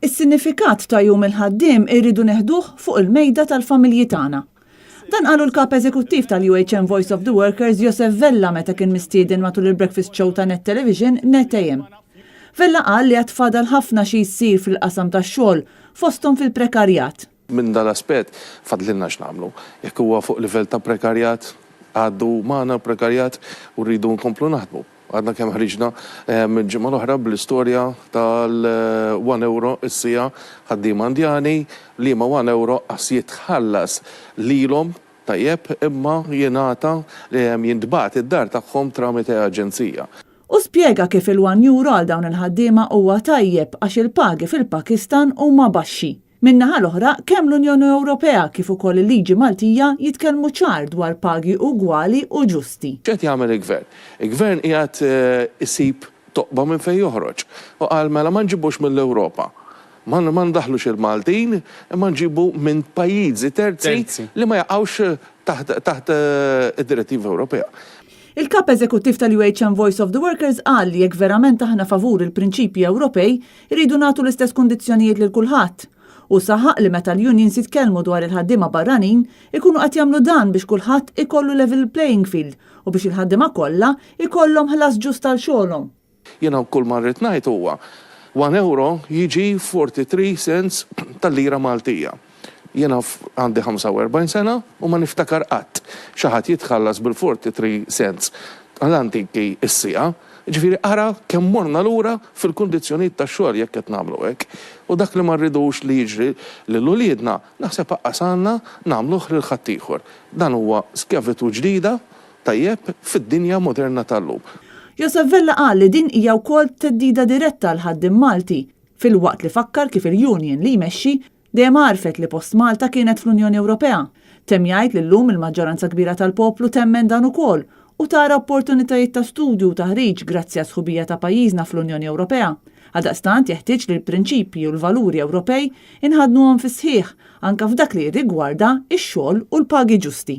Is-sinifikat ta' Jum il-Ħaddiem irridu neħduh fuq il-mejda tal-familji tagħna. Dan qalu l-Kap Eżekuttiv tal-UHM Voice of the Workers Josef Vella meta kien mistieden matul il-breakfast show ta' Net Television Net AM. Vella qal li għad fadal ħafna xi jsir fil-qasam tax-xogħol, fosthom fil-prekarjat. Minn dal-aspett fadlilna x'nagħmlu. Jekk huwa fuq livell ta' prekarjat, għadu magħna l-prekarjat u rridu nkomplu naħdmu. Għadna kemm ħriġna l-ġimgħa l-oħra bl-istorja tal-one euro s-siegħa ħaddiema Indjani, liema one euro qas jitħallas lilhom tajjeb imma jingħata jintbagħat id-dar tagħhom tramite aġenzija. Hu spjega kif il-one euro għal dawn il-ħaddiema huwa tajjeb għax il-pagi fil-Pakistan huma baxxi. Min-naħa l-oħra, kemm l-Unjoni Ewropea kif ukoll il-liġi Maltija jitkellmu ċar dwar pagi ugwali u ġusti. X'qed jagħmel il-Gvern? Il-Gvern qiegħed isib toqba minn fejn joħroġ. U qal mela ma nġibux mill-Ewropa. Ma ndaħħlux il-Maltin imma nġibu minn pajjiżi terzi li ma jaqgħux taħt id-direttiva Ewropea. Il-Kap Eżekuttiv tal-UHM Voice of the Workers qal li jekk verament aħna favur il-prinċipji Ewropej, Iridu nagħtu l-istess kundizzjonijiet lil kulħadd. Hu saħaq li meta l-unions jitkellmu dwar il-ħaddiema barranin, ikunu qed jagħmlu dan biex kulħadd ikollu level playing field u biex il-ħaddiema kollha jkollhom ħlas ġust għal xogħolhom. Jiena kull ma rrid ngħid huwa, one euro jiġi 43 cents tal-lira Maltija. Jiena għandi 45 sena u ma niftakar qatt xi ħadd jitħallas bil-43 cents tal-antiki s-siegħa. Jiġifieri ara kemm morna lura fil-kundizzjonijiet tax-xogħol jekk qed nagħmlu hekk. U dak li ma rridux li jiġri lil uliedna, naħseb aqqas għandna nagħmluh lil ħaddieħor. Dan huwa skjavitù ġdida, tajjeb, fid-dinja moderna tal-lum. Josef Vella qal li din hija wkoll theddida diretta għall-ħaddiem Malti, filwaqt li fakkar kif il-union li jmexxi Dejjem għarfet li post Malta kienet fl-Unjoni Ewropea. Temm jgħid li llum il-maġġoranza kbira tal-poplu temmen dan ukoll u tara opportunitajiet ta' studju u taħriġ grazzi għas-sħubija ta' pajjiżna fl-Unjoni Ewropea. Għaldaqstant jeħtieġ li l-prinċipji u l-valuri Ewropej inħaddnuhom fis-sħiħ anke f'dak li jirrigwarda x-xogħol u l-pagi ġusti.